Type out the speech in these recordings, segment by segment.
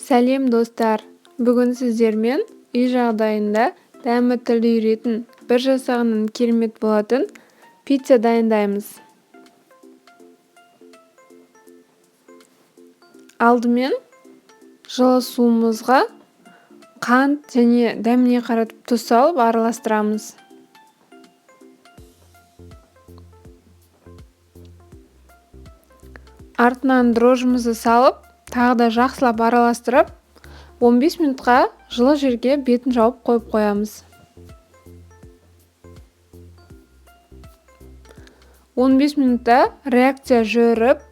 Сәлем, достар! Бүгін сіздермен үй жағдайында дәмі тілді үйіретін, бір жасағаннан керемет болатын пицца дайындаймыз. Алдымен жылы суымызға қант және дәміне қаратып тұз салып араластырамыз. Артынан дрожжымызды салып, тағы да жақсылап араластырып, 15 минутқа жылы жерге бетін жауып қойып қоямыз. 15 минутта реакция жүріп,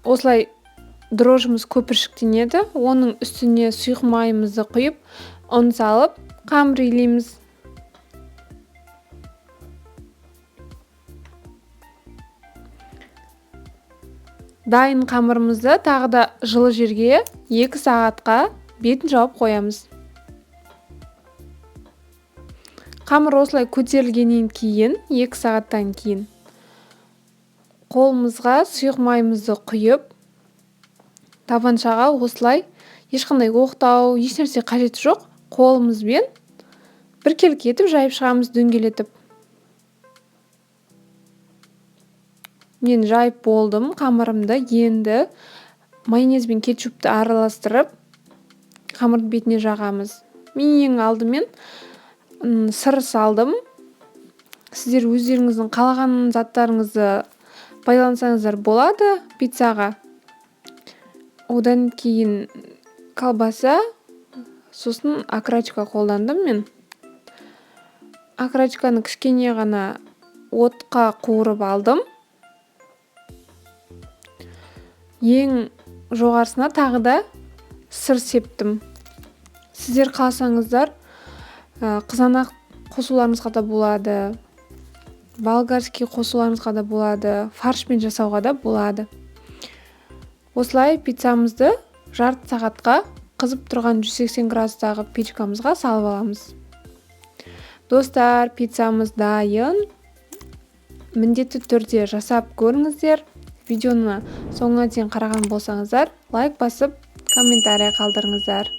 осылай дрожжымыз көпіршіктенеді. Оның үстіне сұйық майымызды құйып, ұн салып, қамыр илейміз. Дайын қамырымызды тағы да жылы жерге 2 сағатқа бетін жауып қоямыз. Қамыр осылай көтерілгеннен кейін, 2 сағаттан кейін қолымызға сұйық майымызды құйып, табаншаға осылай ешқандай оқтау, ешнәрсе қажеті жоқ, қолымызбен біркелкі етіп жайып шығамыз дөңгелетіп. Мен жайып болдым қамырымды. Енді майонез бен кетчупты араластырып, қамырдың бетіне жағамыз. Мен ең алдымен сыр салдым. Сіздер өздеріңіздің қалаған заттарыңызды пайдалансаңыздар болады пиццаға. Одан кейін колбаса, сосын окорочка қолдандым мен. Окорочканы кішкене ғана отқа қуырып алдым. Ең жоғарысына тағы да сыр септім. Сіздер қаласаңыздар, қызанақ қосуларыңызға да болады, болгарский қосуларыңызға да болады, фаршпен жасауға да болады. Осылай пиццамызды жарты сағатқа қызып тұрған 180 градустағы печкамызға салып аламыз. Достар, пиццамыз дайын. Міндетті түрде жасап көріңіздер. Видеоны соңына дейін қараған болсаңыздар, лайк басып, комментарий қалдырыңыздар.